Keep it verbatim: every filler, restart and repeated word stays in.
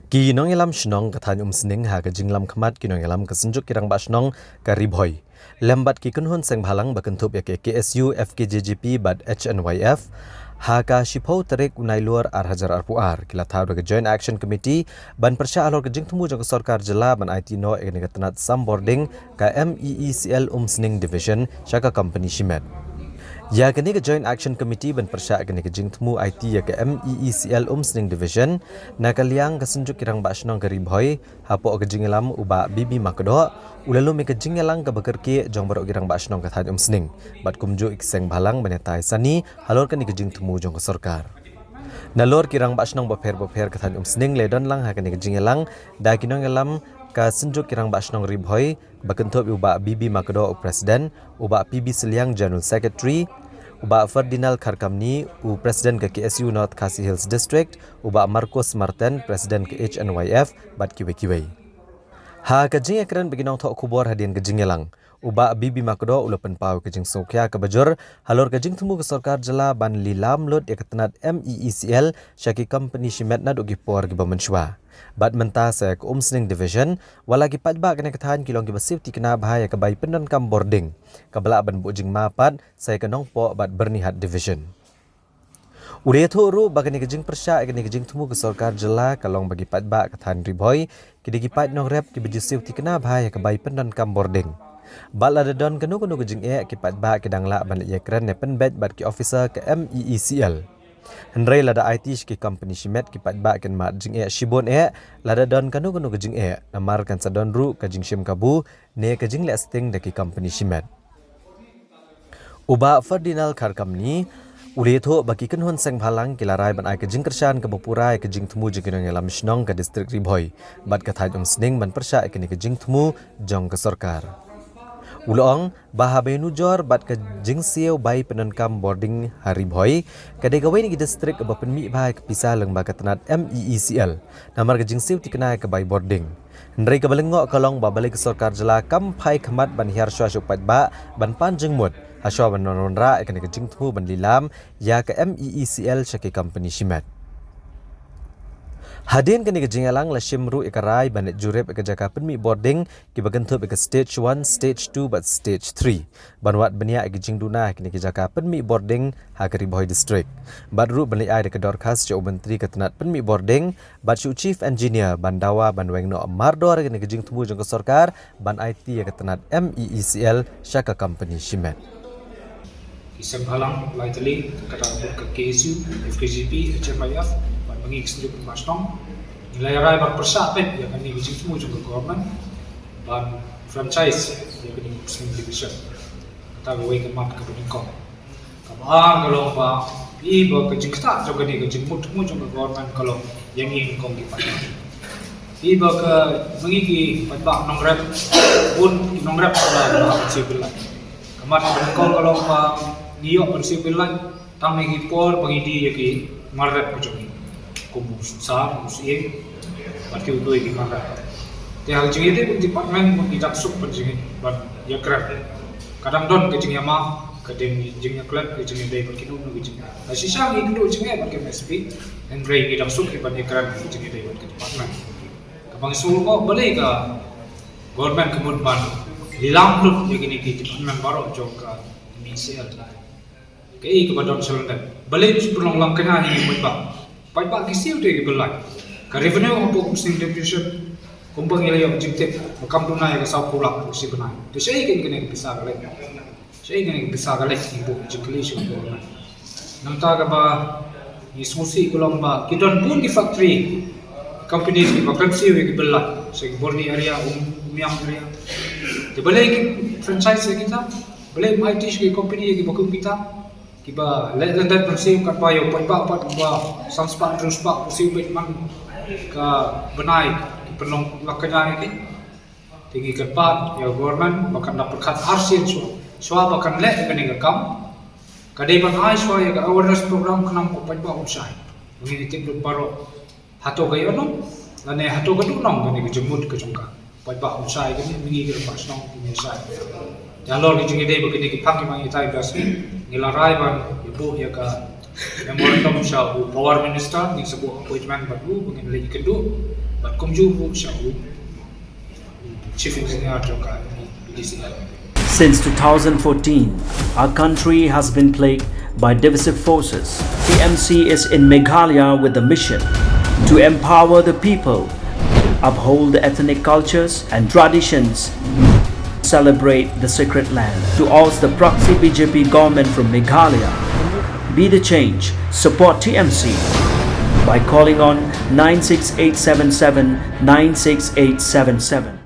Ki nongïalam shnong ka thaiñ Umsning ha ka jingïalam khmat ki nongïalam ka Synjuk ki Rangbah Shnong ka Ri Bhoi lem bad ki kynhun seng bhalang ba kynthup ïa ka K S U, F K J G P bad H N Y F, ha ka shiphew tarik u Nailur ar hajar arphew ar, ki la thaw da ka Joint Action Committee ban pyrshah halor ka jingthmu jong ka sorkar jylla ban aiti noh ïa kane ka tnat sam bording ka M E E C L Umsning Division sha ka company shimet. Ïa kane ka Joint Action Committee ban pyrshah kane ka jingthmu aiti ïa ka M E E C L Umsning Division, na ka liang ka Synjuk ki Rangbah Shnong ka Ri Bhoi, hapoh ka jingïalam u Bah B B Makdoh, u la lum ïa ka jingïalang kaba kyrkieh jong baroh ki rangbah shnong ka thaiñ Umsning bad kumjuh ïa ki seng bhalang ban ïatai sani halor kane ka jingthmu jong ka sorkar. Nalor ki rangbah shnong bapher bapher ka thaiñ Umsning la don lang ha kane ka jingïalang da ki nongïalam ka Synjuk ki Rangbah Shnong Ri Bhoi, ba kynthup ïa u Bah B B Makdoh u President, u Bah P B Sylliang General Secretary, u Bah Ferdinand Kharkamni u President ka K S U North Khasi Hills District, u Bah Marcos Marten President ka H N Y F bad kiwei kiwei. Ha ka jingïakren bad ki nongthoh khubor hadien ka jingïalang, u Bah B B Makdoh u la pynpaw ka jingsngewkhia kaba jur halor ka jingthmu ka sorkar jylla ban lilam lut ïa ka tnat M E E C L sha ki company shimet naduh ki por kiba mynshuwa. Bad mynta sa ïa ka Umsning Division, wat la ki paidbah kane ka thaiñ ki long kiba siew thikna bha ïa ka bai pyndonkam bording, kaba lah ban buh jingma pat sa ïa ka Nongpoh bad Byrnihat Division. U la ïathuh ruh ba kane ka jingpyrshah ïa kane ka jingthmu ka sorkar jylla ka long ba ki paidbah ka thaiñ Ri Bhoi ki dei ki paid nongrep kiba ju siew thikna bha ïa ka bai pyndonkam bording. Bad lada don kano kano ka jingeh, ki paidbah ki dang lah ban leit ïakren ne pynbeit bad ki officer ka M E E C L. Hynrei lada aiti sha ki company shimet, ki paidbah kin mad jingeh shibun eh lada don kano kano ka jingeh, namar kan sa don ruh ka jingshim kabu ne ka jingleh sting da ki company shimet. U Bah Ferdinand Kharkamni u la ïathuh ba ki kynhun seng bhalang ki la rai ban ai ka jingkyrshan kaba pura ïa ka jingthmu jong ki nongïalam shnong ka district Ri Bhoi bad ka thaiñ Umsning ban pyrshah ïa kane ka jingthmu jong ka sorkar. U la ong ba haba ïanujor bad ka jingsiew bai pyndonkam bording ha Ri Bhoi, ka dei kawei na ki district kaba pynmih bha ïa ka pisa lyngba ka tnat M E E C L namar ka jingsiew thikna ïa ka bai bording. Hynrei kaba lyngngoh ka long ba balei ka sorkar jylla kam phai khmat ban hiar shuwa sha u paidbah ban pan jingmut ha shuwa ban wanrah ïa kane ka jingthmu ban lilam ïa ka M E E C L sha ki company shimet. Hadien kane ka jingïalang la shim ruh ïa ka rai ban leit jurip ïa ka jaka pynmih bording kiba kynthup ïa ka stage one, stage two bad stage three, ban wad bniah ïa ki jingduna ha kine ki jaka pynmih bording ha ka Ri Bhoi District. Bad ruh ban leit ai da ka dorkhas sha u Myntri ka tnat pynmih bording bad sha u Chief Engineer ban dawa ban weng noh mardor ïa kane ka jingthmu jong ka sorkar ban aiti ïa ka tnat M E E C L sha ka company shimet. Ki seng bhalang lai tylli, kata ka K S U, F K J P, H N Y F bad ma ngi ki Synjuk Rangbah Shnong, ngi la ïa rai ban pyrshah beit ïa kane ka jingthmu jong ka government ban franchise ïa kane ka Umsning Division. Kata kawei ka mat kaba nyngkong. Kaba ar ka long ba, i ba ka jingktah jong kane ka jingmut thmu jong ka government ka long ïa ngi nyngkong ki paidbah. I ba ka, ma ngi ki paidbah nongrep, bun ki nongrep la, la siew pyllait. Ka mat kaba nyngkong ka long ba ngi ïoh ban siew pyllait tang na ki por ba ngi die ïa ki mar rep ka jong ngi, kum u Sar, u Syiem bad ki, u dei ki mar rep. Te ha ka jingïadei bad department, bad ngi dang suk ban jing, ban ïakren. Ka dang don ka jingïamap, ka dang jingïaklet, ka jingïadei bad kino kino ka jingïadei. Shisha ngi kynduh jingïadei bad ka M S P, hynrei ngi dang suk ban ïakren ka jingïadei bad ka department. Kaba ngi sngewlyngngoh balei ka government ka mut ban lilam lut ïa kine ki department baroh jong ka M E E C L. Kaei kaba don shalyndet? Balei pynlong lang kane ïa ngi paidbah? Paidbah ki siew te ki pyllait. Ka revenue hapoh Umsning Division, kumba ngi la ïoh jingtip, ba kam duna ïa ka saw phew lak rusi bnai. Te shaei kein kane ka pisa ka leit? Shaei kane ka pisa ka leit? Ngi buh jingkylli sha u government. Nangta kaba ngi sngewsih ka long ba ki don bun ki factory, companies kiba kren siew ïa ki pyllait sha ki Borni area, Um, Umiam area. Te balei ki franchise ïa kita? Balei ym aiti sha ki company ïa kiba kum kita, kiba leh lyndet ban siew katba ïa u paidbah pat uba san spah hynriew spah u siew beit man ka bnai, ki pynlong lak kane ïa ki? Te ngi kyrpad ïa u government ba kan da pyrkhat arsien shuwa, shuwa ba kan leh ïa kane ka kam. Ka dei ban ai shuwa ïa ka awareness program khnang ba u paidbah un shai. Ba ngin ïa tip lut baroh hato ka ïohnong lane hato ka duhnong kane ka jingmut ka jong ka. Paidbah un shai kane, ma ngi ki rangbah shnong ngin shai. Te halor ki jingïadei bad kine ki phang ki bang ïa tai bas ngi, ngi la rai ban ïa buh ïa ka memorandum sha u Power Minister, ngin sa buh appointment bad u ba ngin leit ïakynduh. Bad kumjuh ruh sha u Chief Engineer jong ka B D C L. Since two thousand fourteen, our country has been plagued by divisive forces. T M C is in Meghalaya with the mission to empower the people, uphold the ethnic cultures and traditions, celebrate the sacred land. To oust the proxy B J P government from Meghalaya, be the change, support T M C by calling on nine six eight seven seven nine six eight seven seven.